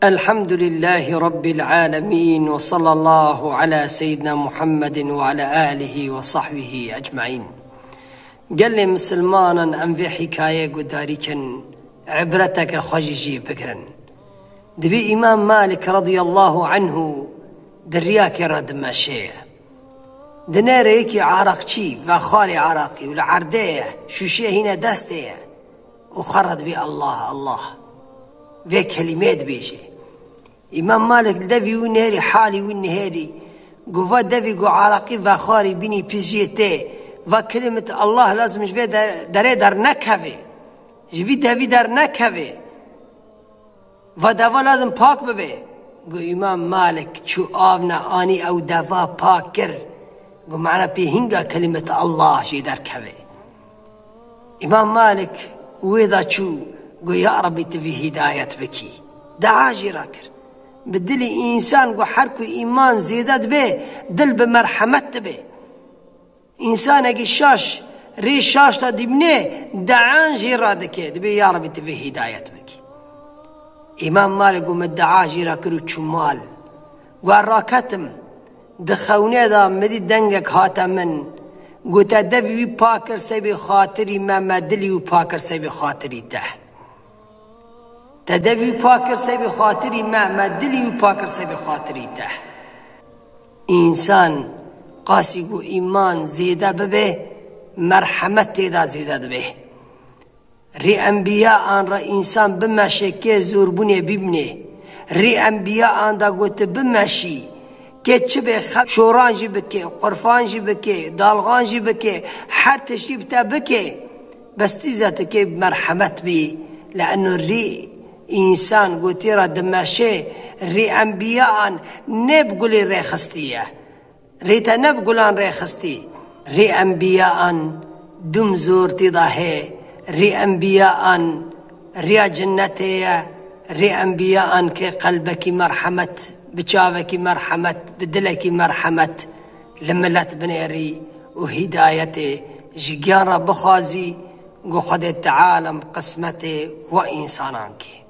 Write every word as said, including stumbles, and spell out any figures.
الحمد لله رب العالمين وصلى الله على سيدنا محمد وعلى آله وصحبه أجمعين. Gelê misilmanan em vê hîkayeyê guhdarî kin, îbreteke xwe jî jê bigirin. Dibê Îmam Malik radiyallahu anhu di riyakê re dimeşê. Dinêre yekî araqçî ve xwarê araqî û li erdê ye, şûşeyê hîne destê ye û xwe re dibê Allah, Allah. Vê kelîmeyê dibêje. Îmam Malik li devî wî nêrî, halî wî nihêrî. Got, va devî ku araqî vexwarî bînî pîs jê tê. Va kelimît Allah lazim ji vê de-, derê dernekeve. Ji vî devî dernekeve. Va deva lazim pak bibe. Got, Îmam Malik çû av ne anî ew deva pak kir. Got, mana pê hînga kelimît Allah jê derkeve. Îmam Malik wê de çû, got, Ya Rebî, tu vî hîdayet bikî. Dua jî re kir. Bi dilî însan, got, her ku îman zêde dibe, dil bi merhemet dibe. Însanekî şaş, rê şaş de dibîne, dua jî re dike, dibê, Ya Rebî, tu vî hîdayet bikî. Îmam Malik got, min dua jî re kir û çû mal. Got, raketim. Di xewnê de min dî dengek hate min. Got, te devî wî pak kir sebê xatirî me, me dilî wî pak kir sebê xatirî te. Te devî wî pak kir sebê xatirî me, me dilî wî pak kir sebê xatirî te. Însan qasî ku îman zêde bibe, merhemet tê de zêde dibe. Rê enbiyan re însan bimeşe kê zorbûnê bibîne. Rê enbiyan de gote bimeşî. Kê çi bê xelk şoran jî bike, qurfan jî bike, dalxan jî bike, her tiştî bi te bike. Bes tîze tu kê merhemet bî. Li eno rê însan gotê re dimeşe, rê enbiyan ne bi gulê rêxistî ye. Rê te ne bi gulan rêxistî. Rê enbiyan dûm zor tê de heye. Rê enbiyan riya cinnetê ye. Rê enbiyan kê qelbekî merhemet, bi çavekî merhemet, bi dilekî merhemet li milet binêrî û hîdayetê ji giyan re bixwazî, ku Xwedê Teala em qismetê we însanan kê.